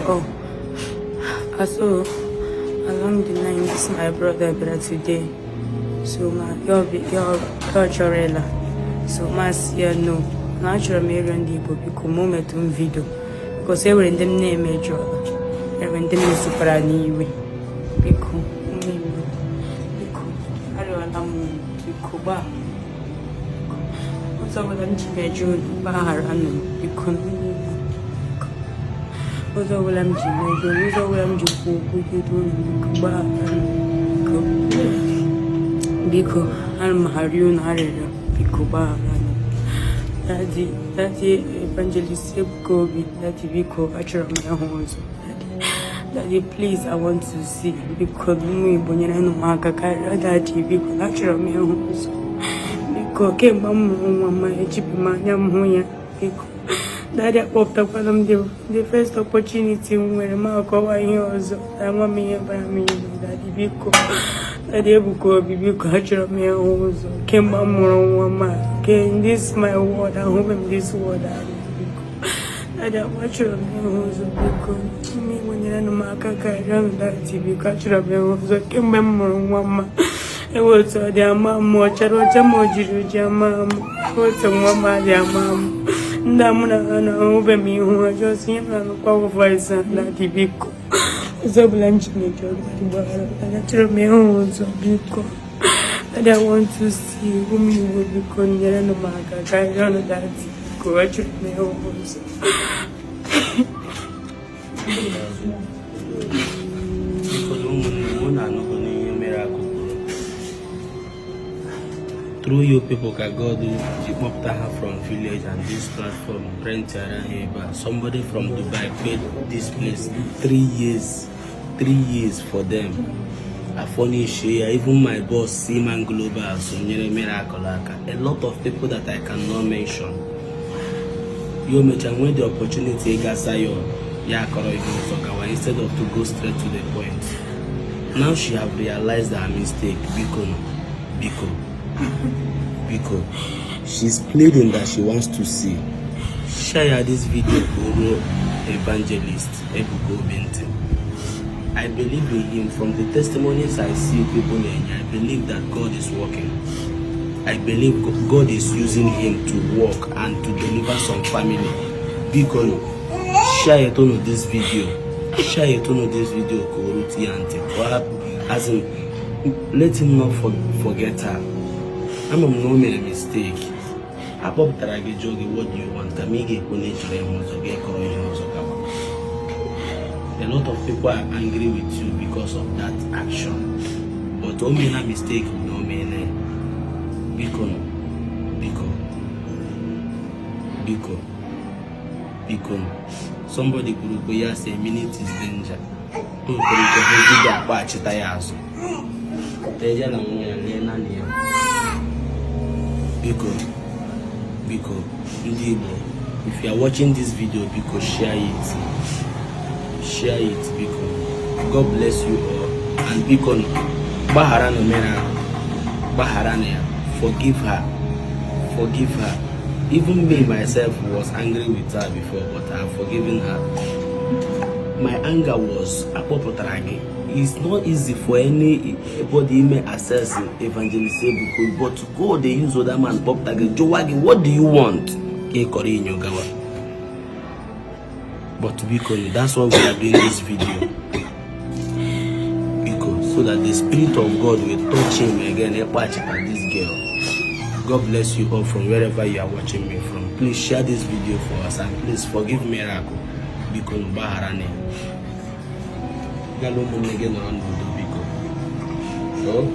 All. And so along the line, this my brother bịara today, so ma ya ọ chọrọ ịla, so ma sị ya no, na achọrọ m ịrịọ ndị Igbo, biko, ma o metụ m video, because e nwere ndị m na-emejọla, enwere ndị m mesokwara n'iwe. Biko, ụmụ Igbo, biko, arịọla m unu, biko, gbaa ụzọ ọbụla m ji mejọ unu, gbaghara nụ m, biko. Ụmụ Igbo, biko, ụzọ ọbụla m ji mejọ unu, ụzọ ọbụla m ji kwuo okwu kedu unu, biko, gbaghara nụ m, biko, biko, ana m arịọ unu arịrịọ, biko, gbaghara nụ. Daddy, Daddy Evangelist Ebuka Obi, Daddy, biko, achọrọ m ịhụ ụzọ. Daddy, Daddy, please, I want to see. Biko, ụmụ Igbo, nyere m aka karịa Daddy, biko, achọrọ m ịhụ ụzọ. Biko, kemgbe m mụrụ nwa m, ejibi m anya m hụ ya. Biko, Daddy, akpọpụtakwana m the first opportunity m nwere m akọwa ihe ọzọ. Ama m ihe bara m ime. Daddy, biko, Daddy Ebuka Obi, biko, achọrọ m ịhụ ụzọ. Kemgbe m mụrụ nwa m a, ke this my world, ahụbeghị m this world anya. Biko, Daddy, achọrọ m ịhụ ụzọ. Biko, ụmụ Igbo, nyere m aka karịa m. Daddy, biko, achọrọ m ịhụ ụzọ. Kemgbe m mụrụ nwa m a, enwe otu ọ dị ama m, ọ chara ọcha ma o jiri oji ama m, otu nwa m adị ama m. Ndị a mụ na ha na-ahụbe m ihu ha, just ihe m na-anụkwa voice ha. Daddy, biko, ụzọ ọbụla m ji mejọọ, Daddy, gbaghara. Daddy, achọrọ m ịhụ ụzọ. Biko, Daddy, I want to see. Ụmụ Igbo, biko, nyere m aka karịa ọnụ. Daddy, biko, achọrọ m ịhụ ụzọ. Biko na ụmụnne m, unu anụgo n'ihe Miracle kwuru. Through you people ka God ji kpọpụta ha from village and this platform, rentara ha ebe a. Somebody from Dubai paid this place 3 years, 3 years for them afurnish ya. Even my boss, Seaman Global, sonyere Miracle aka. A lot of people that I cannot mention. Ya o mecha nwee the opportunity ịga Zion, ya akọrọ ihe ọzọ gawa instead of to go straight to the point. Now she have realized her mistake. Biko no, biko, biko, she's pleading that she wants to see. Share this video ka o ruo Evangelist Ebuka Obi ntị. I believe in him. From the testimonies I see people na-enye, I believe that God is working. I believe God is using him to work and to deliver some family. Biko no, share it on this video. Share it on this video ka o rute ya ntị. Ka ọ hapụ, as in, let him not forget her. Ama m na o mere mistake. Akpọpụtara gị, jụọ gị, "What do you want?" Kama ị ga-ekwu na ị chọrọ ihe ọzọ, gị kọrọ ihe ọzọ gawa. A lot of people are angry with you because of that action. But o meela mistake na o meela ya. Biko nụ, biko, biko, biko nụ. Somebody kwuru okwu ya sị, "A minute is danger." O nwekwara ike hụ video akpọghachita ya azụ. Eje na nwa ya lee naanị ya. Biko, biko, ndị Igbo, if you are watching this video, biko, share it. Share it, biko. God bless you all. And biko nụ, gbaghara nụ Miracle. Gbaghara nụ ya. Forgive her. Forgive her. Even me myself was angry with her before, but I have forgiven her. My anger was, akpọpụtara gị. It's not easy for anybody ime access Evangelist Ebuka, but God dey use other man kpọpụta gị, jụwa gị, "What do you want?" Ka ị kọrọ inyo gawa. But biko, that's why we are doing this video. Biko, so that the Spirit of God will touch him again, ịkpachita this girl. God bless you all from wherever you are watching me from. Please share this video for us and please forgive Miracle. Biko, gbaghara na ya. Gala ụmụnne gị nọrọ n'udo, biko. Oh.